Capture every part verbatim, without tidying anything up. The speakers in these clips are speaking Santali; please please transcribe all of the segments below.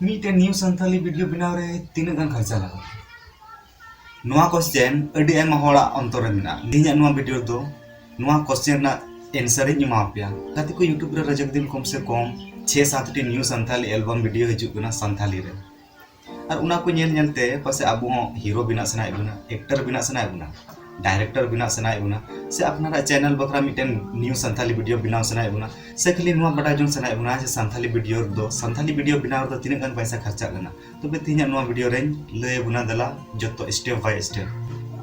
ᱢᱤᱫᱴᱮᱱ ᱱᱤᱭᱩ ᱥᱟᱱᱛᱟᱞᱤ ᱵᱷᱤᱰᱤᱭᱳ ᱵᱮᱱᱟᱣ ᱨᱮ ᱛᱤᱱᱟᱹᱜ ᱜᱟᱱ ᱠᱷᱚᱨᱪᱟ ᱞᱟᱜᱟᱜᱼᱟ? ᱱᱚᱣᱟ ᱠᱚᱥᱪᱮᱱ ᱟᱹᱰᱤ ᱟᱭᱢᱟ ᱦᱚᱲᱟᱜ ᱚᱱᱛᱚᱨ ᱨᱮ ᱢᱮᱱᱟᱜᱼᱟ᱾ ᱛᱮᱦᱮᱧᱟᱜ ᱱᱚᱣᱟ ᱵᱷᱤᱰᱤᱭᱳ ᱨᱮᱫᱚ ᱱᱚᱣᱟ ᱠᱚᱥᱪᱮᱱ ᱨᱮᱱᱟᱜ ᱮᱱᱥᱟᱨ ᱤᱧ ᱮᱢᱟ ᱯᱮᱭᱟ᱾ ᱜᱟᱛᱮ ᱠᱚ, YouTube ᱨᱮ ᱨᱟᱡᱟᱠ ᱫᱤᱱ ᱠᱚᱢ ᱥᱮ ᱠᱚᱢ ᱪᱷᱮ ᱥᱟᱛ T New Santali album video ᱦᱤᱡᱩᱜ ᱠᱟᱱᱟ ᱥᱟᱱᱛᱟᱞᱤ ᱨᱮ᱾ ᱟᱨ ᱚᱱᱟ ᱠᱚ ᱧᱮᱞ ᱧᱮᱞ ᱛᱮ ᱯᱟᱥᱮ ᱟᱵᱚ ᱦᱚᱸ ᱦᱤᱨᱳ ᱵᱮᱱᱟᱜ ᱥᱟᱱᱟᱭᱮᱫ ᱵᱚᱱᱟ, ᱮᱠᱴᱟᱨ ᱵᱮᱱᱟᱜ ᱥᱟᱱᱟᱭᱮᱫ ᱵᱚᱱᱟ, ᱰᱟᱭᱨᱮᱠᱴᱚᱨ ᱵᱮᱱᱟᱜ ᱥᱟᱱᱟᱭᱮᱫ ᱵᱚᱱᱟ, ᱥᱮ ᱟᱯᱱᱟᱨᱟᱜ ᱪᱮᱱᱮᱞ ᱵᱟᱠᱷᱨᱟ ᱢᱤᱫᱴᱮᱱ ᱱᱤᱭᱩ ᱥᱟᱱᱛᱟᱞᱤ ᱵᱷᱤᱰᱤᱭᱳ ᱵᱮᱱᱟᱣ ᱥᱟᱱᱟᱭᱮᱫ ᱵᱚᱱᱟ, ᱥᱮ ᱠᱷᱟᱹᱞᱤ ᱱᱚᱣᱟ ᱵᱟᱰᱟᱭ ᱡᱚᱝ ᱥᱟᱱᱟᱭᱮᱫ ᱵᱚᱱᱟ ᱡᱮ ᱥᱟᱱᱛᱟᱞᱤ ᱵᱷᱤᱰᱤᱭᱳ ᱨᱮᱫᱚ, ᱥᱟᱱᱛᱟᱞᱤ ᱵᱷᱤᱰᱤᱭᱳ ᱵᱮᱱᱟᱣ ᱨᱮᱫᱚ ᱛᱤᱱᱟᱹᱜ ᱜᱟᱱ ᱯᱚᱭᱥᱟ ᱠᱷᱚᱨᱪᱟᱜ ᱠᱟᱱᱟ? ᱛᱚᱵᱮ ᱛᱮᱦᱮᱧᱟᱜ ᱱᱚᱣᱟ ᱵᱷᱤᱰᱤᱭᱳ ᱨᱮᱧ ᱞᱟᱹᱭ ᱟᱵᱚᱱᱟ ᱫᱮᱞᱟ ᱡᱚᱛᱚ step by step᱾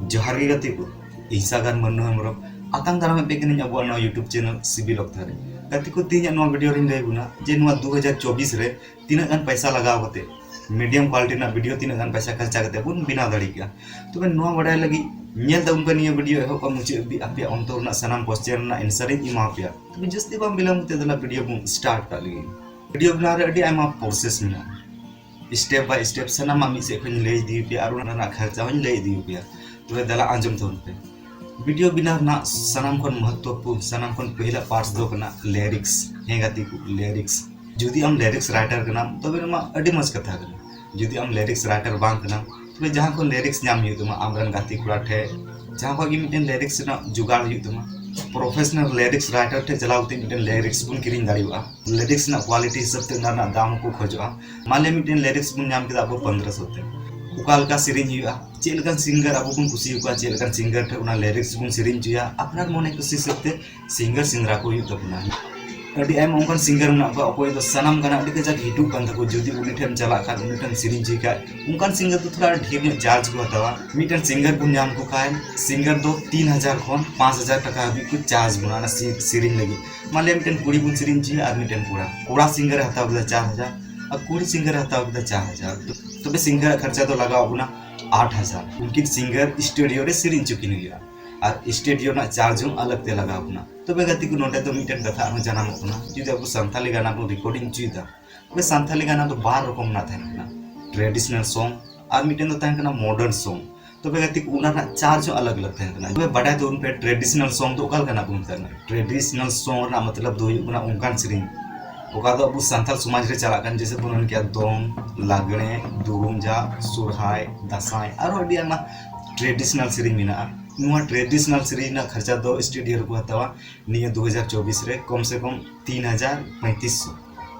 ᱡᱚᱦᱟᱨ ᱜᱮ ᱜᱟᱛᱮ ᱠᱚ, ᱤᱧ ᱥᱟᱜᱟᱨ ᱢᱟᱹᱱᱱᱩ ᱦᱮᱢᱵᱨᱚᱢ ᱟᱛᱟᱝ ᱫᱟᱨᱟᱢᱮᱫ ᱯᱮ ᱠᱟᱹᱱᱟᱹᱧ ᱟᱵᱚᱣᱟᱜ ᱱᱚᱣᱟ YouTube ᱪᱮᱱᱮᱞ ᱥᱤᱵᱤᱞ ᱚᱠᱛᱟ ᱨᱮ᱾ ᱜᱟᱛᱮ ᱠᱚ, ᱛᱮᱦᱮᱧᱟᱜ ᱱᱚᱣᱟ ᱵᱷᱤᱰᱤᱭᱳ ᱨᱮᱧ ᱞᱟᱹᱭ ᱟᱵᱚᱱᱟ ᱡᱮ ᱱᱚᱣᱟ ᱫᱩ ᱦᱟᱡᱟᱨ ᱪᱚᱵᱵᱤᱥ ᱨᱮ ᱛᱤᱱᱟᱹᱜ ᱜᱟᱱ ᱯᱚᱭᱥᱟ ᱞᱟᱜᱟᱣ ᱠᱟᱛᱮ, ᱢᱤᱰᱤᱭᱟᱢ ᱠᱳᱣᱟᱞᱤᱴᱤ ᱨᱮᱱᱟᱜ ᱵᱷᱤᱰᱤᱭᱳ ᱛᱤᱱᱟᱹᱜ ᱜᱟᱱ ᱯᱚᱭᱥᱟ ᱠᱷᱚᱨᱪᱟ ᱠᱟᱛᱮ ᱵᱚᱱ ᱵᱮᱱᱟᱣ ᱫᱟᱲᱮ ᱠᱮᱭᱟ᱾ ᱛᱚᱵᱮ ᱱᱚᱣᱟ ᱵᱟᱰᱟᱭ ᱞᱟᱹᱜᱤᱫ ᱧᱮᱞ ᱛᱟᱵᱚᱱ ᱯᱮ ᱱᱤᱭᱟᱹ ᱵᱷᱤᱰᱤᱭᱳ ᱮᱦᱚᱵ ᱠᱷᱚᱱ ᱢᱩᱪᱟᱹᱫ ᱦᱟᱹᱵᱤᱡ, ᱟᱯᱮᱭᱟᱜ ᱚᱱᱛᱚᱨ ᱨᱮᱱᱟᱜ ᱥᱟᱱᱟᱢ ᱠᱚᱥᱪᱮᱱ ᱨᱮᱱᱟᱜ ᱮᱱᱥᱟᱨ ᱤᱧ ᱮᱢᱟ ᱯᱮᱭᱟ᱾ ᱛᱚᱵᱮ ᱡᱟᱹᱥᱛᱤ ᱵᱟᱝ ᱵᱤᱞᱚᱢ ᱠᱟᱛᱮ ᱫᱮᱞᱟ ᱵᱷᱤᱰᱤᱭᱳ ᱵᱚᱱ ᱥᱴᱟᱨᱴ ᱠᱟᱜ ᱞᱮᱜᱮ᱾ ᱵᱷᱤᱰᱤᱭᱳ ᱵᱮᱱᱟᱣ ᱨᱮ ᱟᱹᱰᱤ ᱟᱭᱢᱟ ᱯᱨᱚᱥᱮᱥ ᱢᱮᱱᱟᱜᱼᱟ, step by step ᱥᱟᱱᱟᱢᱟᱜ ᱢᱤᱫ ᱥᱮᱫ ᱠᱷᱚᱱ ᱤᱧ ᱞᱟᱹᱭ ᱤᱫᱤ ᱯᱮᱭᱟ ᱟᱨ ᱚᱱᱟ ᱨᱮᱱᱟᱜ ᱠᱷᱚᱨᱪᱟ ᱦᱚᱸᱧ ᱞᱟᱹᱭ ᱤᱫᱤ ᱯᱮᱭᱟ᱾ ᱛᱚᱵᱮ ᱫᱮᱞᱟ ᱟᱸᱡᱚᱢ ᱛᱟᱵᱚᱱ ᱯᱮ᱾ ᱵᱷᱤᱰᱤᱭᱳ ᱵᱮᱱᱟᱣ ᱨᱮᱱᱟᱜ ᱥᱟᱱᱟᱢ ᱠᱷᱚᱱ ᱢᱚᱦᱚᱛᱛᱚᱯᱩᱨᱱ, ᱥᱟᱱᱟᱢ ᱠᱷᱚᱱ ᱯᱟᱹᱦᱤᱞᱟ ᱯᱟᱨᱴᱥ ᱫᱚ ᱠᱟᱱᱟ ᱞᱮᱨᱤᱠᱥ᱾ ᱦᱮᱸ ᱜᱟᱛᱮ ᱠᱚ, ᱞᱮᱨᱤᱠᱥ᱾ ᱡᱩᱫᱤ ᱟᱢ ᱞᱮᱨᱤᱠᱥ ᱨᱟᱭᱴᱟᱨ ᱠᱟᱱᱟᱢ ᱛᱚᱵᱮ ᱢᱟ ᱟᱹᱰᱤ ᱢᱚᱡᱽ ᱠᱟᱛᱷᱟ ᱠᱟᱱᱟ᱾ ᱡᱩᱫᱤ ᱟᱢ ᱞᱮᱨᱤᱠᱥ ᱨᱟᱭᱴᱟᱨ ᱵᱟᱝ ᱠᱟᱱᱟᱢ ᱛᱚᱵᱮ ᱡᱟᱦᱟᱸ ᱠᱷᱚᱱ ᱞᱮᱨᱤᱠᱥ ᱧᱟᱢ ᱦᱩᱭᱩᱜ ᱛᱟᱢᱟ, ᱟᱢᱨᱮᱱ ᱜᱟᱛᱮ ᱠᱚᱲᱟ ᱴᱷᱮᱡ, ᱡᱟᱦᱟᱸ ᱠᱷᱚᱱ ᱜᱮ ᱢᱤᱫᱴᱮᱱ ᱞᱮᱨᱤᱠᱥ ᱨᱮᱱᱟᱜ ᱡᱚᱜᱟᱲ ᱦᱩᱭᱩᱜ ᱛᱟᱢᱟ᱾ ᱯᱨᱚᱯᱷᱮᱥᱚᱱᱟᱞ ᱞᱮᱨᱤᱠᱥ ᱨᱟᱭᱴᱟᱨ ᱴᱷᱮᱡ ᱪᱟᱞᱟᱣ ᱠᱟᱛᱮ ᱢᱤᱫᱴᱮᱱ ᱞᱮᱨᱤᱠᱥ ᱵᱚᱱ ᱠᱤᱨᱤᱧ ᱫᱟᱲᱮᱭᱟᱜᱼᱟ᱾ ᱞᱮᱨᱤᱠᱥ ᱨᱮᱱᱟᱜ ᱠᱳᱣᱟᱞᱤᱴᱤ ᱦᱤᱥᱟᱹᱵ ᱛᱮ ᱚᱱᱟ ᱨᱮᱱᱟᱜ ᱫᱟᱢ ᱦᱚᱸᱠᱚ ᱠᱷᱚᱡᱚᱜᱼᱟ᱾ ᱢᱟᱱᱞᱤᱭᱟ ᱢᱤᱫᱴᱮᱱ ᱞᱮᱨᱤᱠᱥ ᱵᱚᱱ ᱧᱟᱢ ᱠᱮᱫᱟ ᱟᱵᱚ ᱯᱚᱱᱫᱽᱨᱚᱥᱚ ᱛᱮ, ᱚᱠᱟ ᱞᱮᱠᱟ ᱥᱮᱨᱮᱧ ᱦᱩᱭᱩᱜᱼᱟ, ᱪᱮᱫ ᱞᱮᱠᱟᱱ ᱥᱤᱝᱜᱟᱨ ᱟᱵᱚ ᱵᱚᱱ ᱠᱩᱥᱤᱭᱟᱠᱚᱣᱟ, ᱪᱮᱫ ᱞᱮᱠᱟᱱ ᱥᱤᱝᱜᱟᱨ ᱴᱷᱮᱱ ᱚᱱᱟ ᱞᱮᱨᱤᱠᱥ ᱵᱚᱱ ᱥᱮᱨᱮᱧ ᱦᱚᱪᱚᱭᱟ, ᱟᱯᱱᱟᱨ ᱢᱚᱱᱮ ᱠᱩᱥᱤ ᱦᱤᱥᱟᱹᱵ ᱛᱮ ᱥᱤᱝᱜᱟᱨ ᱥᱮᱸᱫᱽᱨᱟ ᱠᱚ ᱦᱩᱭᱩᱜ ᱛᱟᱵᱚᱱᱟ᱾ ᱟᱹᱰᱤ ᱟᱭᱢᱟ ᱚᱱᱠᱟᱱ ᱥᱤᱝᱜᱟᱨ ᱢᱮᱱᱟᱜ ᱠᱚᱣᱟ ᱚᱠᱚᱭ ᱫᱚ ᱥᱟᱱᱟᱢ ᱜᱟᱱ ᱟᱹᱰᱤ ᱠᱟᱡᱟᱠ ᱦᱤᱴᱚᱜ ᱠᱟᱱ ᱛᱟᱠᱚ, ᱡᱩᱫᱤ ᱩᱱᱤ ᱴᱷᱮᱱ ᱪᱟᱞᱟᱜ ᱠᱷᱟᱱ, ᱩᱱᱤ ᱴᱷᱮᱱ ᱥᱮᱨᱮᱧ ᱦᱚᱪᱚᱭ ᱠᱷᱟᱱ, ᱚᱱᱠᱟᱱ ᱥᱤᱝᱜᱟᱨ ᱫᱚ ᱛᱷᱚᱲᱟ ᱰᱷᱮᱨ ᱧᱚᱜ ᱪᱟᱨᱡᱽ ᱠᱚ ᱦᱟᱛᱟᱣᱟ᱾ ᱢᱤᱫᱴᱮᱱ ᱥᱤᱝᱜᱟᱨ ᱵᱚᱱ ᱧᱟᱢ ᱠᱚ ᱠᱷᱟᱱ ᱥᱤᱝᱜᱟᱨ ᱫᱚ ᱛᱤᱱ ᱦᱟᱡᱟᱨ ᱠᱷᱚᱱ ᱯᱟᱸᱪ ᱦᱟᱡᱟᱨ ᱴᱟᱠᱟ ᱦᱟᱹᱵᱤᱡ ᱠᱚ ᱪᱟᱨᱡᱽ ᱵᱚᱱᱟ ᱚᱱᱟ ᱥᱮ-, ᱥᱮᱨᱮᱧ ᱞᱟᱹᱜᱤᱫ᱾ ᱢᱟᱱᱞᱤᱭᱟ ᱢᱤᱫᱴᱮᱱ ᱠᱩᱲᱤ ᱵᱚᱱ ᱥᱮᱨᱮᱧ ᱦᱚᱪᱚᱭᱟ ᱟᱨ ᱢᱤᱫᱴᱮᱱ ᱠᱚᱲᱟ, ᱠᱚᱲᱟ ᱥᱤᱝᱜᱟᱨᱮ ᱦᱟᱛᱟᱣ ᱠᱮᱫᱟ ᱪᱟᱨ ᱦᱟᱡᱟᱨ ᱟᱨ ᱠᱩᱲᱤ ᱥᱤᱝᱜᱟᱨᱮ ᱦᱟᱛᱟᱣ ᱠᱮᱫᱟ ᱪᱟᱨ ᱦᱟᱡᱟᱨ᱾ ᱛᱚ-, ᱛᱚᱵᱮ ᱥᱤᱝᱜᱟᱨᱟᱜ ᱠᱷᱚᱨᱪᱟ ᱫᱚ ᱞᱟᱜᱟᱣ ᱵᱚᱱᱟ ᱟᱴ ᱦᱟᱡᱟᱨ᱾ ᱩᱱᱠᱤᱱ ᱥᱤᱝᱜᱟᱨ ᱥᱴᱩᱰᱤᱭᱳ ᱨᱮ ᱥᱮᱨᱮᱧ ᱦᱚᱪᱚ ᱠᱤᱱ ᱦᱩᱭᱩᱜᱼᱟ ᱟᱨ ᱥᱴᱩᱰᱤᱭᱳ ᱨᱮᱱᱟᱜ ᱪᱟᱨᱡᱽ ᱦᱚᱸ ᱟᱞᱟᱜᱽ ᱛᱮ ᱞᱟᱜᱟᱣ ᱵᱚᱱᱟ᱾ ᱛᱚᱵᱮ ᱜᱟᱛᱮ ᱠᱚ, ᱱᱚᱰᱮ ᱫᱚ ᱢᱤᱫᱴᱮᱱ ᱠᱟᱛᱷᱟ ᱟᱨᱦᱚᱸ ᱡᱟᱱᱟᱢᱚᱜ ᱠᱟᱱᱟ, ᱡᱩᱫᱤ ᱟᱵᱚ ᱥᱟᱱᱛᱟᱞᱤ ᱜᱟᱱᱟ ᱵᱚᱱ ᱨᱮᱠᱚᱨᱰᱤᱝ ᱦᱚᱪᱚᱭᱮᱫᱟ, ᱛᱚᱵᱮ ᱥᱟᱱᱛᱟᱞᱤ ᱜᱟᱱᱟ ᱫᱚ ᱵᱟᱨ ᱨᱚᱠᱚᱢ ᱨᱮᱱᱟᱜ ᱛᱟᱦᱮᱱ ᱠᱟᱱᱟ, ᱴᱨᱮᱰᱤᱥᱚᱱᱟᱞ ᱥᱚᱝ ᱟᱨ ᱢᱤᱫᱴᱮᱱ ᱫᱚ ᱛᱟᱦᱮᱱ ᱠᱟᱱᱟ ᱢᱚᱰᱟᱨᱱ ᱥᱚᱝ᱾ ᱛᱚᱵᱮ ᱜᱟᱛᱮ ᱠᱚ, ᱚᱱᱟ ᱨᱮᱱᱟᱜ ᱪᱟᱨᱡᱽ ᱦᱚᱸ ᱟᱞᱟᱜᱽ ᱟᱞᱟᱜᱽ ᱛᱟᱦᱮᱱ ᱠᱟᱱᱟ᱾ ᱛᱚᱵᱮ ᱵᱟᱰᱟᱭ ᱛᱟᱵᱚᱱ ᱯᱮ ᱴᱨᱮᱰᱤᱥᱚᱱᱟᱞ ᱥᱚᱝ ᱫᱚ ᱚᱠᱟ ᱞᱮᱠᱟᱱᱟᱜ ᱠᱚ ᱢᱮᱛᱟᱜ ᱠᱟᱱᱟ? ᱴᱨᱮᱰᱤᱥᱚᱱᱟᱞ ᱥᱚᱝ ᱨᱮᱱᱟᱜ ᱢᱚᱛᱞᱚᱵ ᱫᱚ ᱦᱩᱭᱩᱜ ᱠᱟᱱᱟ ᱚᱱᱠᱟᱱ ᱥᱮᱨᱮᱧ ᱚᱠᱟ ᱫᱚ ᱟᱵᱚ ᱥᱟᱱᱛᱟᱲ ᱥᱚᱢᱟᱡᱽ ᱨᱮ ᱪᱟᱞᱟᱜ ᱠᱟᱱ, ᱡᱮᱭᱥᱮ ᱵᱚᱱ ᱢᱮᱱ ᱠᱮᱭᱟ ᱫᱚᱝ, ᱞᱟᱜᱽᱲᱮ, ᱫᱩᱨᱩᱢ ᱡᱷᱟᱜ, ᱥᱚᱨᱦᱟᱭ, ᱫᱟᱸᱥᱟᱭ, ᱟᱨᱦᱚᱸ ᱟᱹᱰᱤ ᱟᱭᱢᱟ ᱴᱨᱮᱰᱤᱥᱚᱱᱟᱞ ᱥᱮᱨᱮᱧ ᱢᱮᱱᱟᱜᱼᱟ᱾ ᱱᱚᱣᱟ ᱴᱨᱮᱰᱤᱥᱚᱱᱟᱞ ᱥᱮᱨᱮᱧ ᱨᱮᱱᱟᱜ ᱠᱷᱚᱨᱪᱟ ᱫᱚ ᱥᱴᱩᱰᱤᱭᱳ ᱨᱮᱠᱚ ᱦᱟᱛᱟᱣᱟ ᱱᱤᱭᱟᱹ ᱫᱩ ᱦᱟᱡᱟᱨ ᱪᱚᱵᱵᱤᱥ ᱨᱮ ᱠᱚᱢ ᱥᱮ ᱠᱚᱢ ᱛᱤᱱ ᱦᱟᱡᱟᱨ ᱯᱚᱸᱭᱛᱨᱤᱥ ᱥᱚ᱾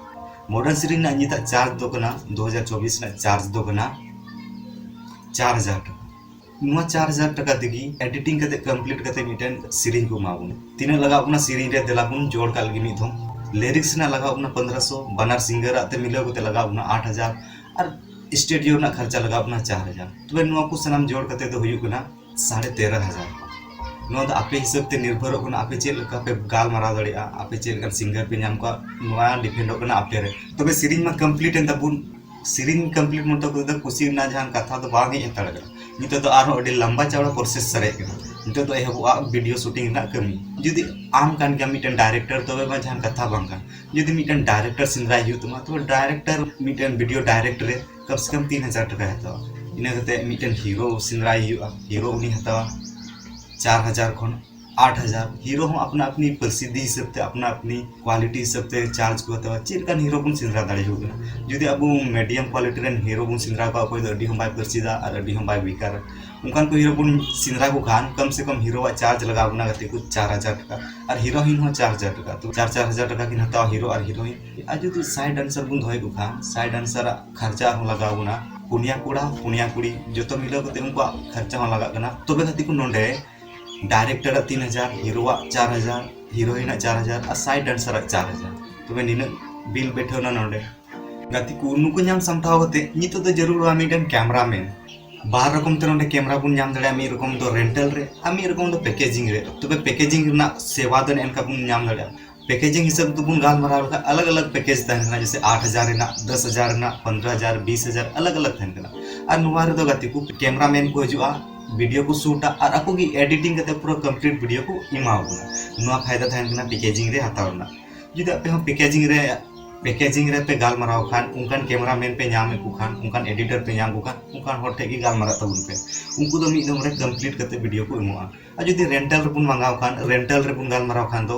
ᱢᱚᱰᱟᱨᱱ ᱥᱮᱨᱮᱧ ᱨᱮᱱᱟᱜ ᱱᱤᱛᱟᱜ ᱪᱟᱨᱡᱽ ᱫᱚ ᱠᱟᱱᱟ, ᱫᱩ ᱦᱟᱡᱟᱨ ᱪᱚᱵᱵᱤᱥ ᱨᱮᱱᱟᱜ ᱪᱟᱨᱡᱽ ᱫᱚ ᱠᱟᱱᱟ ᱪᱟᱨ ᱦᱟᱡᱟᱨ ᱴᱟᱠᱟ᱾ ᱱᱚᱣᱟ ᱪᱟᱨ ᱦᱟᱡᱟᱨ ᱴᱟᱠᱟ ᱛᱮᱜᱮ ᱮᱰᱤᱴᱤᱝ ᱠᱟᱛᱮ ᱠᱚᱢᱯᱞᱤᱴ ᱠᱟᱛᱮ ᱢᱤᱫᱴᱮᱱ ᱥᱮᱨᱮᱧ ᱠᱚ ᱮᱢᱟ ᱵᱚᱱᱟ᱾ ᱛᱤᱱᱟᱹᱜ ᱞᱟᱜᱟᱣ ᱵᱚᱱᱟ ᱥᱮᱨᱮᱧ ᱨᱮ, ᱫᱮᱞᱟ ᱵᱚᱱ ᱡᱳᱲ ᱠᱟᱜ ᱞᱟᱹᱜᱤᱫ ᱢᱤᱫ ᱫᱷᱚᱢ᱾ ᱞᱤᱨᱤᱠᱥ ᱨᱮᱱᱟᱜ ᱞᱟᱜᱟᱣ ᱵᱚᱱᱟ ᱯᱚᱱᱫᱽᱨᱚᱥᱚ, ᱵᱟᱱᱟᱨ ᱥᱤᱝᱜᱟᱨᱟᱜ ᱛᱮ ᱢᱤᱞᱟᱹᱣ ᱠᱟᱛᱮ ᱞᱟᱜᱟᱣ ᱵᱚᱱᱟ ᱟᱴ ᱦᱟᱡᱟᱨ, ᱟᱨ ᱥᱴᱩᱰᱤᱭᱳ ᱨᱮᱱᱟᱜ ᱠᱷᱚᱨᱪᱟ ᱞᱟᱜᱟᱣ ᱵᱚᱱᱟ ᱪᱟᱨ ᱦᱟᱡᱟᱨ᱾ ᱛᱚᱵᱮ ᱱᱚᱣᱟ ᱠᱚ ᱥᱟᱱᱟᱢ ᱡᱳᱲ ᱠᱟᱛᱮ ᱫᱚ ᱦᱩᱭᱩᱜ ᱠᱟᱱᱟ ᱥᱟᱲᱮ ᱛᱮᱨᱚ ᱦᱟᱡᱟᱨ᱾ ᱱᱚᱣᱟ ᱫᱚ ᱟᱯᱮ ᱦᱤᱥᱟᱹᱵ ᱛᱮ ᱱᱤᱨᱵᱷᱚᱨᱚᱜ ᱠᱟᱱᱟ, ᱟᱯᱮ ᱪᱮᱫ ᱞᱮᱠᱟ ᱯᱮ ᱜᱟᱞᱢᱟᱨᱟᱣ ᱫᱟᱲᱮᱭᱟᱜᱼᱟ, ᱟᱯᱮ ᱪᱮᱫ ᱞᱮᱠᱟᱱ ᱥᱤᱝᱜᱟᱨ ᱯᱮ ᱧᱟᱢ ᱠᱚᱣᱟ, ᱱᱚᱣᱟ ᱰᱤᱯᱮᱱᱰᱚᱜ ᱠᱟᱱᱟ ᱟᱯᱮ ᱨᱮ᱾ ᱛᱚᱵᱮ ᱥᱮᱨᱮᱧ ᱢᱟ ᱠᱚᱢᱯᱞᱤᱴ ᱮᱱ ᱛᱟᱵᱚᱱ, ᱥᱮᱨᱮᱧ ᱠᱚᱢᱯᱞᱤᱴ ᱢᱚᱛᱚ ᱠᱚᱛᱮ ᱫᱚ ᱠᱩᱥᱤ ᱨᱮᱱᱟᱜ ᱡᱟᱦᱟᱱ ᱠᱟᱛᱷᱟ ᱫᱚ ᱵᱟᱝ ᱦᱮᱡ ᱦᱟᱛᱟᱲ ᱠᱟᱱᱟ᱾ ᱱᱤᱛᱚᱜ ᱫᱚ ᱟᱨᱦᱚᱸ ᱟᱹᱰᱤ ᱞᱟᱢᱵᱟ ᱪᱟᱣᱲᱟ ᱯᱨᱚᱥᱮᱥ ᱥᱟᱨᱮᱡ ᱠᱟᱱᱟ᱾ ᱱᱤᱛᱚᱜ ᱫᱚ ᱮᱦᱚᱵᱚᱜᱼᱟ ᱵᱷᱤᱰᱤᱭᱳ ᱥᱩᱴᱤᱝ ᱨᱮᱱᱟᱜ ᱠᱟᱹᱢᱤ᱾ ᱡᱩᱫᱤ ᱟᱢ ᱠᱟᱱ ᱜᱮᱭᱟᱢ ᱢᱤᱫᱴᱮᱱ ᱰᱟᱭᱨᱮᱠᱴᱚᱨ, ᱛᱚᱵᱮ ᱢᱟ ᱡᱟᱦᱟᱱ ᱠᱟᱛᱷᱟ ᱵᱟᱝ ᱠᱟᱱ᱾ ᱡᱩᱫᱤ ᱢᱤᱫᱴᱮᱱ ᱰᱟᱭᱨᱮᱠᱴᱚᱨ ᱥᱮᱸᱫᱽᱨᱟᱭ ᱦᱩᱭᱩᱜ ᱛᱟᱢᱟ, ᱛᱚᱵᱮ ᱰᱟᱭᱨᱮᱠᱴᱚᱨ ᱢᱤᱫᱴᱮᱱ ᱵᱷᱤᱰᱤᱭᱳ ᱰᱟᱭᱨᱮᱠᱴ ᱨᱮ ᱠᱚᱢ ᱥᱮ ᱠᱚᱢ ᱛᱤᱱ ᱦᱟᱡᱟᱨ ᱴᱟᱠᱟᱭ ᱦᱟᱛᱟᱣᱟ᱾ ᱤᱱᱟᱹ ᱠᱟᱛᱮ ᱢᱤᱫᱴᱮᱱ ᱦᱤᱨᱳ ᱥᱮᱸᱫᱽᱨᱟᱭ ᱦᱩᱭᱩᱜᱼᱟ, ᱦᱤᱨᱳ ᱩᱱᱤ ᱦᱟᱛᱟᱣᱟ ᱪᱟᱨ ᱦᱟᱡᱟᱨ ᱠᱷᱚᱱ ᱟᱴ ᱦᱟᱡᱟᱨ᱾ ᱦᱤᱨᱳ ᱦᱚᱸ ᱟᱯᱱᱟ ᱟᱯᱱᱤ ᱯᱨᱚᱥᱤᱫᱷᱤ ᱦᱤᱥᱟᱹᱵ ᱛᱮ, ᱟᱯᱱᱟ ᱟᱯᱱᱤ ᱠᱣᱟᱞᱤᱴᱤ ᱦᱤᱥᱟᱹᱵ ᱛᱮ ᱪᱟᱨᱡᱽ ᱠᱚ ᱦᱟᱛᱟᱣᱟ᱾ ᱪᱮᱫ ᱞᱮᱠᱟᱱ ᱦᱤᱨᱳ ᱵᱚᱱ ᱥᱮᱸᱫᱽᱨᱟ ᱫᱟᱲᱮ ᱟᱠᱚ ᱠᱟᱱᱟ? ᱡᱩᱫᱤ ᱟᱵᱚ ᱢᱤᱰᱤᱭᱟᱢ ᱠᱣᱟᱞᱤᱴᱤ ᱨᱮᱱ ᱦᱤᱨᱳ ᱵᱚᱱ ᱥᱮᱸᱫᱽᱨᱟ ᱠᱚᱣᱟ, ᱚᱠᱚᱭ ᱫᱚ ᱟᱹᱰᱤ ᱦᱚᱸ ᱵᱟᱭ ᱯᱟᱹᱨᱥᱤᱫᱟ ᱟᱨ ᱟᱹᱰᱤ ᱦᱚᱸ ᱵᱟᱭ ᱵᱮᱠᱟᱨᱟ, ᱚᱱᱠᱟᱱ ᱠᱚ ᱦᱤᱨᱳ ᱵᱚᱱ ᱥᱮᱸᱫᱽᱨᱟ ᱠᱚ ᱠᱷᱟᱱ, ᱠᱚᱢ ᱥᱮ ᱠᱚᱢ ᱦᱤᱨᱳᱣᱟᱜ ᱪᱟᱨᱡᱽ ᱞᱟᱜᱟᱣ ᱵᱚᱱᱟ ᱜᱟᱛᱮ ᱠᱚ ᱪᱟᱨ ᱦᱟᱡᱟᱨ ᱴᱟᱠᱟ, ᱟᱨ ᱦᱤᱨᱳᱭᱤᱱ ᱦᱚᱸ ᱪᱟᱨ ᱦᱟᱡᱟᱨ ᱴᱟᱠᱟ᱾ ᱛᱚ ᱪᱟᱨ ᱪᱟᱨ ᱦᱟᱡᱟᱨ ᱴᱟᱠᱟ ᱠᱤᱱ ᱦᱟᱛᱟᱣᱟ ᱦᱤᱨᱳ ᱟᱨ ᱦᱤᱨᱳᱭᱤᱱ᱾ ᱟᱨ ᱡᱩᱫᱤ ᱥᱟᱭᱤᱰ ᱰᱟᱱᱥᱟᱨ ᱵᱚᱱ ᱫᱚᱦᱚᱭ ᱠᱚ ᱠᱷᱟᱱ, ᱥᱟᱭᱤᱰ ᱰᱟᱱᱥᱟᱨᱟᱜ ᱠᱷᱚᱨᱪᱟ ᱦᱚᱸ ᱞᱟᱜᱟᱣ ᱵᱚᱱᱟ, ᱯᱩᱱᱭᱟ ᱠᱚᱲᱟ ᱯᱩᱱᱭᱟ ᱠᱩᱲᱤ ᱡᱚᱛᱚ ᱢᱤᱞᱟᱹᱣ ᱠᱟᱛᱮ ᱩᱱᱠᱩᱣᱟᱜ ᱠᱷᱚᱨᱪᱟ ᱦᱚᱸ ᱞᱟᱜᱟᱜ ᱠᱟᱱᱟ᱾ ᱛᱚᱵᱮ ᱜᱟᱛᱮ ᱠᱚ ᱱᱚᱰᱮ ᱰᱟᱭᱨᱮᱠᱴᱚᱨᱟᱜ ᱛᱤᱱ ᱦᱟᱡᱟᱨ, ᱦᱤᱨᱳᱣᱟᱜ ᱪᱟᱨ ᱦᱟᱡᱟᱨ, ᱦᱤᱨᱳᱭᱤᱱᱟᱜ ᱪᱟᱨ ᱦᱟᱡᱟᱨ ᱟᱨ ᱥᱟᱭᱤᱰ ᱰᱟᱱᱥᱟᱨᱟᱜ ᱪᱟᱨ ᱦᱟᱡᱟᱨ᱾ ᱛᱚᱵᱮ ᱱᱤᱱᱟᱹᱜ ᱵᱤᱞ ᱵᱮᱴᱷᱟᱹᱣ ᱮᱱᱟ ᱱᱚᱰᱮ᱾ ᱜᱟᱛᱮ ᱠᱚ, ᱱᱩᱠᱩ ᱧᱟᱢ ᱥᱟᱢᱴᱟᱣ ᱠᱟᱛᱮ ᱱᱤᱛᱚᱜ ᱫᱚ ᱡᱟᱹᱨᱩᱲᱚᱜᱼᱟ ᱢᱤᱫᱴᱮᱱ ᱠᱮᱢᱨᱟᱢᱮᱱ᱾ ᱵᱟᱨ ᱨᱚᱠᱚᱢ ᱛᱮ ᱱᱚᱰᱮ ᱠᱮᱢᱨᱟ ᱵᱚᱱ ᱧᱟᱢ ᱫᱟᱲᱮᱭᱟᱜᱼᱟ, ᱢᱤᱫ ᱨᱚᱠᱚᱢ ᱫᱚ ᱨᱮᱱᱴᱟᱞ ᱨᱮ ᱟᱨ ᱢᱤᱫ ᱨᱚᱠᱚᱢ ᱫᱚ ᱯᱮᱠᱮᱡᱤᱝ ᱨᱮ᱾ ᱛᱚᱵᱮ ᱯᱮᱠᱮᱡᱤᱝ ᱨᱮᱱᱟᱜ ᱥᱮᱵᱟ ᱫᱚ ᱱᱮᱜᱼᱮ ᱱᱚᱝᱠᱟ ᱵᱚᱱ ᱧᱟᱢ ᱫᱟᱲᱮᱭᱟᱜᱼᱟ᱾ ᱯᱮᱠᱮᱡᱤᱝ ᱦᱤᱥᱟᱹᱵ ᱛᱮᱵᱚᱱ ᱜᱟᱞᱢᱟᱨᱟᱣ ᱞᱮᱠᱷᱟᱱ ᱟᱞᱟᱜᱽ ᱟᱞᱟᱜᱽ ᱯᱮᱠᱮᱡᱽ ᱛᱟᱦᱮᱱ ᱠᱟᱱᱟ, ᱡᱮᱭᱥᱮ ᱟᱴ ᱦᱟᱡᱟᱨ ᱨᱮᱱᱟᱜ, ᱫᱚᱥ ᱦᱟᱡᱟᱨ ᱨᱮᱱᱟᱜ, ᱯᱚᱱᱫᱽᱨᱚ ᱦᱟᱡᱟᱨ, ᱵᱤᱥ ᱦᱟᱡᱟᱨ, ᱟᱞᱟᱜᱽ ᱟᱞᱟᱜᱽ ᱛᱟᱦᱮᱱ ᱠᱟᱱᱟ᱾ ᱟᱨ ᱱᱚᱣᱟ ᱨᱮᱫᱚ ᱜᱟᱛᱮ ᱠᱚ ᱠᱮᱢᱨᱟᱢᱮᱱ ᱠᱚ ᱦᱤᱡᱩᱜᱼᱟ, ᱵᱷᱤᱰᱤᱭᱳ ᱠᱚ ᱥᱩᱴᱟ ᱟᱨ ᱟᱠᱚ ᱜᱮ ᱮᱰᱤᱴᱤᱝ ᱠᱟᱛᱮ ᱯᱩᱨᱟᱹ ᱠᱚᱢᱯᱞᱤᱴ ᱵᱷᱤᱰᱤᱭᱳ ᱠᱚ ᱮᱢᱟ ᱵᱚᱱᱟ᱾ ᱱᱚᱣᱟ ᱯᱷᱟᱭᱫᱟ ᱛᱟᱦᱮᱱ ᱠᱟᱱᱟ ᱯᱮᱠᱮᱡᱤᱝ ᱨᱮ ᱦᱟᱛᱟᱣ ᱨᱮᱱᱟᱜ᱾ ᱡᱩᱫᱤ ᱟᱯᱮ ᱦᱚᱸ ᱯᱮᱠᱮᱡᱤᱝ ᱨᱮ, ᱯᱮᱠᱮᱡᱤᱝ ᱨᱮ ᱯᱮ ᱜᱟᱞᱢᱟᱨᱟᱣ ᱠᱷᱟᱱ, ᱚᱱᱠᱟᱱ ᱠᱮᱢᱨᱟᱢᱮᱱ ᱯᱮ ᱧᱟᱢᱮᱫ ᱠᱚ ᱠᱷᱟᱱ, ᱚᱱᱠᱟᱱ ᱮᱰᱤᱴᱚᱨ ᱯᱮ ᱧᱟᱢ ᱠᱚ ᱠᱷᱟᱱ, ᱚᱱᱠᱟᱱ ᱦᱚᱲ ᱴᱷᱮᱱ ᱜᱮ ᱜᱟᱞᱢᱟᱨᱟᱜ ᱛᱟᱵᱚᱱ ᱯᱮ᱾ ᱩᱱᱠᱩ ᱫᱚ ᱢᱤᱫ ᱫᱚᱢ ᱨᱮ ᱠᱚᱢᱯᱞᱤᱴ ᱠᱟᱛᱮ ᱵᱷᱤᱰᱤᱭᱳ ᱠᱚ ᱮᱢᱚᱜᱼᱟ᱾ ᱟᱨ ᱡᱩᱫᱤ ᱨᱮᱱᱴᱟᱞ ᱨᱮᱵᱚᱱ ᱢᱟᱸᱜᱟᱣ ᱠᱷᱟᱱ, ᱨᱮᱱᱴᱟᱞ ᱨᱮᱵᱚᱱ ᱜᱟᱞᱢᱟᱨᱟᱣ ᱠᱷᱟᱱ ᱫᱚ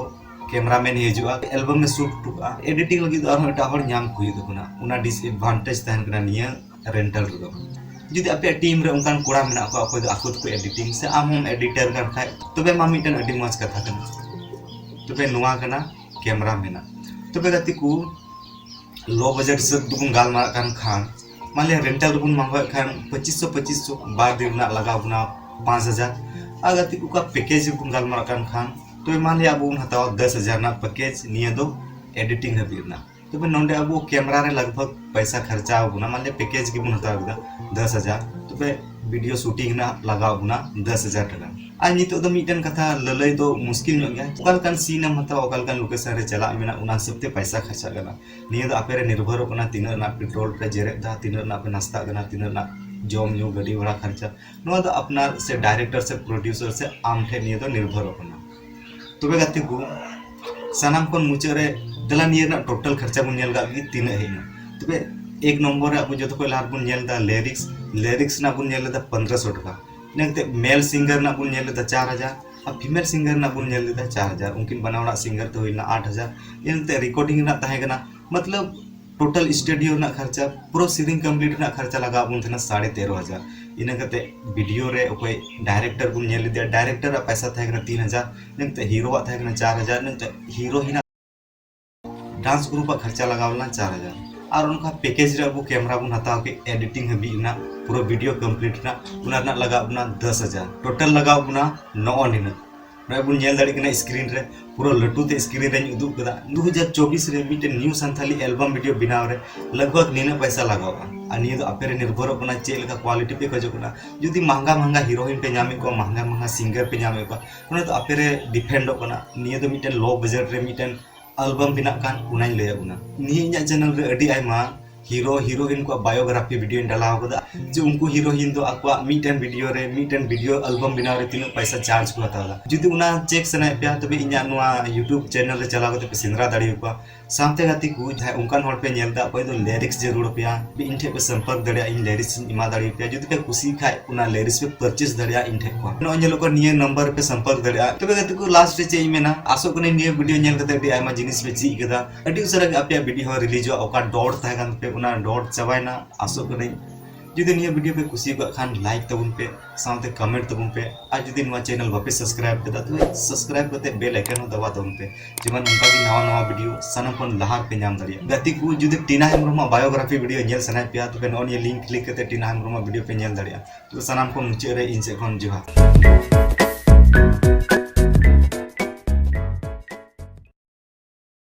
ᱠᱮᱢᱮᱨᱟᱢᱮᱱ ᱦᱤᱡᱩᱜᱼᱟ, ᱮᱞᱵᱟᱢ ᱮ ᱥᱩᱴ ᱦᱚᱴᱚ ᱠᱟᱜᱼᱟ, ᱮᱰᱤᱴᱤᱝ ᱞᱟᱹᱜᱤᱫ ᱫᱚ ᱟᱨᱦᱚᱸ ᱮᱴᱟᱜ ᱦᱚᱲ ᱧᱟᱢ ᱠᱚ ᱦᱩᱭᱩᱜ ᱛᱟᱵᱚᱱᱟ᱾ ᱚᱱᱟ ᱰᱤᱥᱮᱰᱵᱷᱟᱱᱴᱮᱡᱽ ᱛᱟᱦᱮᱱ ᱠᱟᱱᱟ ᱱᱤᱭᱟᱹ ᱨᱮᱱᱴᱟᱞ ᱨᱮᱫᱚ᱾ ᱡᱩᱫᱤ ᱟᱯᱮᱭᱟᱜ ᱴᱤᱢ ᱨᱮ ᱚᱱᱠᱟᱱ ᱠᱚᱲᱟ ᱢᱮᱱᱟᱜ ᱠᱚᱣᱟ, ᱚᱠᱚᱭ ᱫᱚ ᱟᱠᱚ ᱛᱮᱠᱚ ᱮᱰᱤᱴᱤᱝ ᱥᱮ ᱟᱢ ᱦᱚᱸᱢ ᱮᱰᱤᱴᱟᱨ ᱠᱟᱱ ᱠᱷᱟᱡ, ᱛᱚᱵᱮ ᱢᱟ ᱢᱤᱫᱴᱮᱱ ᱟᱹᱰᱤ ᱢᱚᱡᱽ ᱠᱟᱛᱷᱟ ᱠᱟᱱᱟ᱾ ᱛᱚᱵᱮ ᱱᱚᱣᱟ ᱠᱟᱱᱟ ᱠᱮᱢᱮᱨᱟ ᱢᱮᱱᱟᱜ᱾ ᱛᱚᱵᱮ ᱜᱟᱛᱮ ᱠᱚ, ᱞᱳ ᱵᱟᱡᱮᱴ ᱦᱤᱥᱟᱹᱵ ᱛᱮᱵᱚᱱ ᱜᱟᱞᱢᱟᱨᱟᱜ ᱠᱟᱱ ᱠᱷᱟᱱ, ᱢᱟᱱᱞᱤᱭᱟ ᱨᱮᱱᱴᱟᱞ ᱨᱮᱵᱚᱱ ᱢᱟᱜᱟᱣᱮᱫ ᱠᱷᱟᱱ ᱯᱚᱸᱪᱤᱥ ᱥᱚ ᱯᱚᱸᱪᱤᱥ ᱥᱚ, ᱵᱟᱨ ᱫᱤᱱ ᱨᱮᱱᱟᱜ ᱞᱟᱜᱟᱣ ᱵᱚᱱᱟ ᱯᱟᱸᱪ ᱦᱟᱡᱟᱨ᱾ ᱟᱨ ᱜᱟᱛᱮ ᱠᱚ, ᱚᱠᱟ ᱯᱮᱠᱮᱡᱽ ᱨᱮᱵᱚᱱ ᱜᱟᱞᱢᱟᱨᱟᱜ ᱠᱟᱱ ᱠᱷᱟᱱ, ᱛᱚᱵᱮ ᱢᱟᱱᱞᱤᱭᱟ ᱟᱵᱚ ᱵᱚᱱ ᱦᱟᱛᱟᱣᱟ ᱫᱚᱥ ᱦᱟᱡᱟᱨ ᱨᱮᱱᱟᱜ ᱯᱮᱠᱮᱡᱽ, ᱱᱤᱭᱟᱹ ᱫᱚ ᱮᱰᱤᱴᱤᱝ ᱦᱟᱹᱵᱤᱡ ᱨᱮᱱᱟᱜ᱾ ᱛᱚᱵᱮ ᱱᱚᱰᱮ ᱟᱵᱚ ᱠᱮᱢᱮᱨᱟ ᱨᱮ ᱞᱟᱜᱽ ᱵᱷᱟᱜᱽ ᱯᱚᱭᱥᱟ ᱠᱷᱚᱨᱪᱟ ᱟᱵᱚᱱᱟ, ᱢᱟᱱᱞᱤᱭᱟ ᱯᱮᱠᱮᱡᱽ ᱜᱮᱵᱚᱱ ᱦᱟᱛᱟᱣ ᱠᱮᱫᱟ ᱫᱚᱥ ᱦᱟᱡᱟᱨ, ᱛᱚᱵᱮ ᱵᱷᱤᱰᱤᱭᱳ ᱥᱩᱴᱤᱝ ᱨᱮᱱᱟᱜ ᱞᱟᱜᱟᱣ ᱵᱚᱱᱟ ᱫᱚᱥ ᱦᱟᱡᱟᱨ ᱴᱟᱠᱟ᱾ ᱟᱨ ᱱᱤᱛᱚᱜ ᱫᱚ ᱢᱤᱫᱴᱮᱱ ᱠᱟᱛᱷᱟ ᱞᱟᱹᱞᱟᱹᱭ ᱫᱚ ᱢᱩᱥᱠᱤᱞ ᱧᱚᱜ ᱜᱮᱭᱟ, ᱚᱠᱟ ᱞᱮᱠᱟᱱ ᱥᱤᱱ ᱮᱢ ᱦᱟᱛᱟᱣᱟ, ᱚᱠᱟ ᱞᱮᱠᱟᱱ ᱞᱳᱠᱮᱥᱚᱱ ᱨᱮ ᱪᱟᱞᱟᱜ ᱢᱮᱱᱟᱜ, ᱚᱱᱟ ᱦᱤᱥᱟᱹᱵ ᱛᱮ ᱯᱚᱭᱥᱟ ᱠᱷᱚᱨᱪᱟᱜ ᱠᱟᱱᱟ᱾ ᱱᱤᱭᱟᱹ ᱫᱚ ᱟᱯᱮ ᱨᱮ ᱱᱤᱨᱵᱷᱚᱨᱚᱜ ᱠᱟᱱᱟ, ᱛᱤᱱᱟᱹᱜ ᱨᱮᱱᱟᱜ ᱯᱮᱴᱨᱳᱞ ᱯᱮ ᱡᱮᱨᱮᱫ ᱫᱟ, ᱛᱤᱱᱟᱹᱜ ᱨᱮᱱᱟᱜ ᱯᱮ ᱱᱟᱥᱛᱟᱜ ᱠᱟᱱᱟ, ᱛᱤᱱᱟᱹᱜ ᱨᱮᱱᱟᱜ ᱡᱚᱢ ᱧᱩ, ᱜᱟᱹᱰᱤ ᱵᱷᱟᱲᱟ ᱠᱷᱚᱨᱪᱟ᱾ ᱱᱚᱣᱟ ᱫᱚ ᱟᱯᱱᱟᱨ ᱥᱮ ᱰᱟᱭᱨᱮᱠᱴᱚᱨ ᱥᱮ ᱯᱨᱚᱰᱭᱩᱥᱟᱨ ᱥᱮ ᱟᱢ ᱴᱷᱮᱱ ᱱᱤᱭᱟᱹ ᱫᱚ ᱱᱤᱨᱵᱷᱚᱨᱚᱜ ᱠᱟᱱᱟ᱾ ᱛᱚᱵᱮ ᱜᱟᱛᱮ ᱠᱚ, ᱥᱟᱱᱟᱢ ᱠᱷᱚᱱ ᱢᱩᱪᱟᱹᱫ ᱨᱮ ᱫᱮᱞᱟ ᱱᱤᱭᱟᱹ ᱨᱮᱱᱟᱜ ᱴᱳᱴᱟᱞ ᱠᱷᱚᱨᱪᱟ ᱵᱚᱱ ᱧᱮᱞ ᱠᱟᱜ ᱜᱮ, ᱛᱤᱱᱟᱹᱜ ᱦᱮᱡ ᱮᱱᱟ᱾ ᱛᱚᱵᱮ ᱮᱠ ᱱᱚᱢᱵᱚᱨ ᱨᱮ ᱟᱵᱚ ᱡᱚᱛᱚ ᱠᱷᱚᱱ ᱞᱟᱦᱟ ᱵᱚᱱ ᱧᱮᱞ ᱮᱫᱟ ᱞᱤᱨᱤᱠᱥ᱾ ᱞᱤᱨᱤᱠᱥ ᱨᱮᱱᱟᱜ ᱵᱚᱱ ᱧᱮᱞ ᱞᱮᱫᱟ ᱯᱚᱱᱫᱽᱨᱚᱥᱚ ᱴᱟᱠᱟ, ᱤᱱᱟᱹ ᱠᱟᱛᱮ ᱢᱮᱞ ᱥᱤᱝᱜᱟᱨ ᱨᱮᱱᱟᱜ ᱵᱚᱱ ᱧᱮᱞ ᱞᱮᱫᱟ ᱪᱟᱨ ᱦᱟᱡᱟᱨ, ᱟᱨ ᱯᱷᱤᱢᱮᱞ ᱥᱤᱝᱜᱟᱨ ᱨᱮᱱᱟᱜ ᱵᱚᱱ ᱧᱮᱞ ᱞᱮᱫᱟ ᱪᱟᱨ ᱦᱟᱡᱟᱨ, ᱩᱱᱠᱤᱱ ᱵᱟᱱᱟ ᱦᱚᱲᱟᱜ ᱥᱤᱝᱜᱟᱨ ᱛᱮ ᱦᱩᱭ ᱞᱮᱱᱟ ᱟᱴ ᱦᱟᱡᱟᱨ᱾ ᱤᱱᱟᱹ ᱠᱟᱛᱮ ᱨᱮᱠᱚᱨᱰᱤᱝ ᱨᱮᱱᱟᱜ ᱛᱟᱦᱮᱸ ᱠᱟᱱᱟ, ᱢᱚᱛᱞᱚᱵ ᱴᱳᱴᱟᱞ ᱥᱴᱩᱰᱤᱭᱳ ᱨᱮᱱᱟᱜ ᱠᱷᱚᱨᱪᱟ, ᱯᱩᱨᱟᱹ ᱥᱮᱨᱮᱧ ᱠᱚᱢᱯᱞᱤᱴ ᱨᱮᱱᱟᱜ ᱠᱷᱚᱨᱪᱟ ᱞᱟᱜᱟᱣ ᱵᱚᱱ ᱛᱟᱦᱮᱱᱟ ᱥᱟᱲᱮ ᱛᱮᱨᱚ ᱦᱟᱡᱟᱨ᱾ ᱤᱱᱟᱹ ᱠᱟᱛᱮ ᱵᱷᱤᱰᱤᱭᱳ ᱨᱮ ᱚᱠᱚᱭ ᱰᱟᱭᱨᱮᱠᱴᱚᱨ ᱵᱚᱱ ᱧᱮᱞ ᱞᱮᱫᱮᱭᱟ, ᱰᱟᱭᱨᱮᱠᱴᱚᱨ ᱟᱜ ᱯᱚᱭᱥᱟ ᱛᱟᱦᱮᱸ ᱠᱟᱱᱟ ᱛᱤᱱ ᱦᱟᱡᱟᱨ, ᱤᱱᱟᱹ ᱠᱟᱛᱮ ᱦᱤᱨᱳᱣᱟᱜ ᱛᱟᱦᱮᱸ ᱠᱟᱱᱟ ᱪᱟᱨ ᱦᱟᱡᱟᱨ, ᱤᱱᱟᱹ ᱠᱟᱛᱮ ᱦᱤᱨᱳᱭᱤᱱ ᱟᱜ ᱰᱟᱱᱥ ᱜᱨᱩᱯ ᱟᱜ ᱠᱷᱚᱨᱪᱟ ᱞᱟᱜᱟᱣ ᱞᱮᱱᱟ ᱪᱟᱨ ᱦᱟᱡᱟᱨ᱾ ᱟᱨ ᱚᱱᱠᱟ ᱯᱮᱠᱮᱡᱽ ᱨᱮ ᱟᱵᱚ ᱠᱮᱢᱮᱨᱟ ᱵᱚᱱ ᱦᱟᱛᱟᱣ ᱠᱮᱫ, ᱮᱰᱤᱴᱤᱝ ᱦᱟᱹᱵᱤᱡ ᱨᱮᱱᱟᱜ, ᱯᱩᱨᱟᱹ ᱵᱷᱤᱰᱤᱭᱳ ᱠᱚᱢᱯᱞᱤᱴ ᱨᱮᱱᱟᱜ, ᱚᱱᱟ ᱨᱮᱱᱟᱜ ᱞᱟᱜᱟᱣ ᱵᱚᱱᱟ ᱫᱚᱥ ᱦᱟᱡᱟᱨ, ᱴᱳᱴᱟᱞ ᱞᱟᱜᱟᱣ ᱵᱚᱱᱟ ᱱᱚᱜᱼᱚ ᱱᱤᱱᱟᱹᱜ᱾ ᱱᱚᱜᱼᱚᱭ ᱵᱚᱱ ᱧᱮᱞ ᱫᱟᱲᱮᱭᱟᱜ ᱠᱟᱱᱟ ᱥᱠᱨᱤᱱ ᱨᱮ, ᱯᱩᱨᱟᱹ ᱞᱟᱹᱴᱩ ᱛᱮ ᱥᱠᱨᱤᱱ ᱨᱮᱧ ᱩᱫᱩᱜ ᱠᱟᱫᱟ᱾ ᱫᱩ ᱦᱟᱡᱟᱨ ᱪᱚᱵᱵᱤᱥ ᱨᱮ ᱢᱤᱫᱴᱮᱱ ᱱᱤᱭᱩ ᱥᱟᱱᱛᱷᱟᱞᱤ ᱮᱞᱵᱟᱢ ᱵᱷᱤᱰᱤᱭᱳ ᱵᱮᱱᱟᱣ ᱨᱮ ᱞᱟᱜᱽ ᱵᱷᱟᱜᱽ ᱱᱤᱱᱟᱹᱜ ᱯᱚᱭᱥᱟ ᱞᱟᱜᱟᱣᱼᱟ᱾ ᱟᱨ ᱱᱤᱭᱟᱹ ᱫᱚ ᱟᱯᱮ ᱨᱮ ᱱᱤᱨᱵᱷᱚᱨᱚᱜ ᱠᱟᱱᱟ ᱪᱮᱫ ᱞᱮᱠᱟ ᱠᱣᱟᱞᱤᱴᱤ ᱯᱮ ᱠᱷᱚᱡᱚᱜ ᱠᱟᱱᱟ᱾ ᱡᱩᱫᱤ ᱢᱟᱦᱟᱝᱜᱟ ᱢᱟᱦᱟᱝᱜᱟ ᱦᱤᱨᱳᱭᱤᱱ ᱯᱮ ᱧᱟᱢᱮᱫ ᱠᱚᱣᱟ, ᱢᱟᱦᱟᱝᱜᱟ ᱢᱟᱦᱟᱝᱜᱟ ᱥᱤᱝᱜᱟᱨ ᱯᱮ ᱧᱟᱢᱮᱫ ᱠᱚᱣᱟ, ᱚᱱᱟ ᱫᱚ ᱟᱯᱮ ᱨᱮ ᱰᱤᱯᱮᱱᱰᱚᱜ ᱠᱟᱱᱟ᱾ ᱱᱤᱭᱟᱹ ᱫᱚ ᱢᱤᱫᱴᱮᱱ ᱞᱳ ᱵᱟᱡᱮᱴ ᱨᱮ ᱢᱤᱫᱴᱮᱱ ᱟᱞᱵᱟᱢ ᱵᱮᱱᱟᱜ ᱠᱟᱱ, ᱚᱱᱟᱧ ᱞᱟᱹᱭᱟᱵᱚᱱᱟ᱾ ᱱᱤᱭᱟᱹ ᱤᱧᱟᱹᱜ ᱪᱮᱱᱮᱞ ᱨᱮ ᱟᱹᱰᱤ ᱟᱭᱢᱟ ᱦᱤᱨᱳ ᱦᱤᱨᱳᱭᱤᱱ ᱠᱚᱣᱟᱜ ᱵᱟᱭᱳᱜᱨᱟᱯᱷᱤ ᱵᱷᱤᱰᱤᱭᱳᱧ ᱰᱟᱞᱟᱣ ᱠᱟᱫᱟ, ᱡᱮ ᱩᱱᱠᱩ ᱦᱤᱨᱳᱭᱤᱱ ᱫᱚ ᱟᱠᱚᱣᱟᱜ ᱢᱤᱫᱴᱮᱱ ᱵᱷᱤᱰᱤᱭᱳ ᱨᱮ, ᱢᱤᱫᱴᱮᱱ ᱵᱷᱤᱰᱤᱭᱳ ᱟᱞᱵᱟᱢ ᱵᱮᱱᱟᱣ ᱨᱮ ᱛᱤᱱᱟᱹᱜ ᱯᱚᱭᱥᱟ ᱪᱟᱨᱡᱽ ᱠᱚ ᱦᱟᱛᱟᱣ ᱮᱫᱟ᱾ ᱡᱩᱫᱤ ᱚᱱᱟ ᱪᱮᱠ ᱥᱟᱱᱟᱭᱮᱫ ᱯᱮᱭᱟ, ᱛᱚᱵᱮ ᱤᱧᱟᱹᱜ ᱱᱚᱣᱟ YouTube ᱪᱮᱱᱮᱞ ᱨᱮ ᱪᱟᱞᱟᱣ ᱠᱟᱛᱮ ᱯᱮ ᱥᱮᱸᱫᱽᱨᱟ ᱫᱟᱲᱮᱭᱟᱠᱚᱣᱟ᱾ ᱥᱟᱶᱛᱮ ᱜᱟᱛᱮ ᱠᱚ, ᱡᱟᱦᱟᱸᱭ ᱚᱱᱠᱟᱱ ᱦᱚᱲ ᱯᱮ ᱧᱮᱞ ᱮᱫᱟ, ᱚᱠᱚᱭ ᱫᱚ ᱞᱤᱨᱤᱠᱥ ᱡᱟᱹᱨᱩᱲ ᱟᱯᱮᱭᱟ, ᱤᱧ ᱴᱷᱮᱱ ᱯᱮ ᱥᱚᱢᱯᱚᱨᱠ ᱫᱟᱲᱮᱭᱟᱜᱼᱟ, ᱤᱧ ᱞᱤᱨᱤᱠᱥ ᱤᱧ ᱮᱢᱟ ᱫᱟᱲᱮᱭᱟᱯᱮᱭᱟ᱾ ᱡᱩᱫᱤ ᱯᱮ ᱠᱩᱥᱤᱭᱟᱜ ᱠᱷᱟᱡ, ᱚᱱᱟ ᱞᱤᱨᱤᱠᱥ ᱯᱮ ᱯᱟᱨᱪᱮᱥ ᱫᱟᱲᱮᱭᱟᱜᱼᱟ ᱤᱧ ᱴᱷᱮᱱ ᱠᱷᱚᱱ᱾ ᱱᱚᱜᱼᱚᱭ ᱧᱮᱞᱚᱜ ᱠᱟᱱ ᱱᱤᱭᱟᱹ ᱱᱟᱢᱵᱟᱨ ᱨᱮᱯᱮ ᱥᱚᱢᱯᱚᱨᱠ ᱫᱟᱲᱮᱭᱟᱜᱼᱟ᱾ ᱛᱚᱵᱮ ᱜᱟᱛᱮ ᱠᱚ, ᱞᱟᱥᱴ ᱨᱮ ᱪᱮᱫ ᱤᱧ ᱢᱮᱱᱟ, ᱟᱥᱚᱜ ᱠᱟᱹᱱᱟᱹᱧ ᱱᱤᱭᱟᱹ ᱵᱷᱤᱰᱤᱭᱳ ᱧᱮᱞ ᱠᱟᱛᱮ ᱟᱹᱰᱤ ᱟᱭᱢᱟ ᱡᱤᱱᱤᱥ ᱯᱮ ᱪᱮᱫ ᱠᱮᱫᱟ᱾ ᱟᱹᱰᱤ ᱩᱥᱟᱹᱨᱟ ᱜᱮ ᱟᱯᱮᱭᱟᱜ ᱵᱷᱤᱰᱤᱭᱳ ᱦᱚᱸ ᱨᱤᱞᱤᱡᱚᱜᱼᱟ᱾ ᱚᱠᱟ ᱰᱚᱴ ᱛᱟᱦᱮᱸ ᱠᱟᱱ ᱛᱟᱯᱮ, ᱚᱱᱟ ᱰᱚᱴ ᱪᱟᱵᱟᱭᱮᱱᱟ᱾ ᱟᱥᱚᱜ ᱠᱟᱹᱱᱟᱹᱧ ᱡᱩᱫᱤ ᱱᱤᱭᱟᱹ ᱵᱷᱤᱰᱤᱭᱳ ᱯᱮ ᱠᱩᱥᱤᱭᱟᱠᱟᱫ ᱠᱷᱟᱱ, ᱞᱟᱭᱤᱠ ᱛᱟᱵᱚᱱ ᱯᱮ, ᱥᱟᱶᱛᱮ ᱠᱚᱢᱮᱱᱴ ᱛᱟᱵᱚᱱ ᱯᱮ᱾ ᱟᱨ ᱡᱩᱫᱤ ᱱᱚᱣᱟ ᱪᱮᱱᱮᱞ ᱵᱟᱯᱮ ᱥᱟᱵᱥᱠᱨᱟᱭᱤᱵ ᱠᱟᱫᱟ, ᱛᱚᱵᱮ ᱥᱟᱵᱥᱠᱨᱟᱭᱤᱵ ᱠᱟᱛᱮ ᱵᱮᱞ ᱟᱭᱠᱚᱱ ᱦᱚᱸ ᱫᱟᱵᱟᱣ ᱛᱟᱵᱚᱱ ᱯᱮ, ᱡᱮᱢᱚᱱ ᱚᱱᱠᱟᱜᱮ ᱱᱟᱣᱟ ᱱᱟᱣᱟ ᱵᱷᱤᱰᱤᱭᱳ ᱥᱟᱱᱟᱢ ᱠᱷᱚᱱ ᱞᱟᱦᱟ ᱨᱮᱯᱮ ᱧᱟᱢ ᱫᱟᱲᱮᱭᱟᱜᱼᱟ᱾ ᱜᱟᱛᱮ ᱠᱚ, ᱡᱩᱫᱤ ᱴᱤᱱᱟ ᱦᱮᱢᱵᱨᱚᱢᱟᱜ ᱵᱟᱭᱳᱜᱨᱟᱯᱷᱤ ᱵᱷᱤᱰᱤᱭᱳ ᱧᱮᱞ ᱥᱟᱱᱟᱭᱮᱫ ᱯᱮᱭᱟ, ᱛᱚᱵᱮ ᱱᱚᱜᱼᱚ ᱱᱤᱭᱟᱹ ᱞᱤᱝᱠ ᱠᱞᱤᱠ ᱠᱟᱛᱮ ᱴᱤᱱᱟ ᱦᱮᱢᱵᱨᱚᱢᱟᱜ ᱵᱷᱤᱰᱤᱭᱳ ᱯᱮ ᱧᱮᱞ ᱫᱟᱲᱮᱭᱟᱜᱼᱟ᱾ ᱛᱚ ᱥᱟᱱᱟᱢ ᱠᱷᱚᱱ ᱢᱩᱪᱟᱹᱫ ᱨᱮ ᱤᱧ ᱥᱮᱫ ᱠᱷᱚᱱ ᱡᱚᱦᱟᱨ᱾